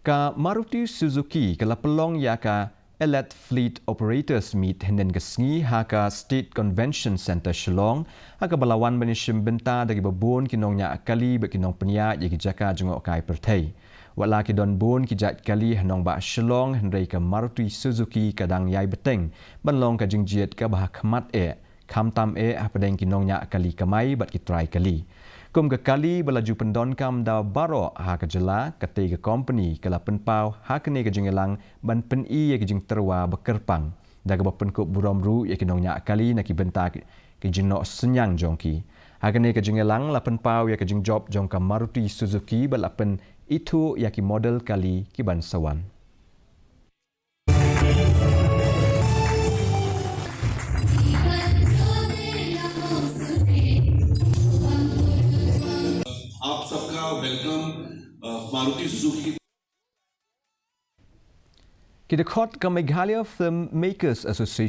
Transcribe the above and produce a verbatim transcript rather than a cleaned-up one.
Ka Maruti Suzuki ka la pynlong ïa ka Elite Fleet Operators Meet hynnin ka sngi ha ka State Convention Centre Shillong, ha kaba la wan ban ïashim bynta da kiba bun ki nongñiah kali bad ki nongpynïaid ïa ki jaka jngohkai pyrthei. Wat la ki don bun ki jait kali ha nongbah Shillong, hynrei ka Maruti Suzuki ka dang ïai bteng ban long ka jingjied kaba ha khmat eh, khamtam eh hapdeng ki nongñiah kali kamai bad ki trai kali. Kum ka kali ba la ju pyndonkam da baroh ha ka jylla, katei ka kompeni ka la pynpaw ha kane ka jingïalang ban pyni ïa ka jingtyrwa ba kyrpang, da kaba pynkup burom ruh ïa ki nongñiah kali na ki bynta ki jingnoh synñiang jong ki. Ha kane ka jingïalang la pynpaw ïa ka jingjop jong ka Maruti Suzuki bad la pynithuh ïa ki model kali ki ban sa wan. आप सबका welcome, uh, Maruti Suzuki. Ki dkhot ka Meghalaya Film Makers Association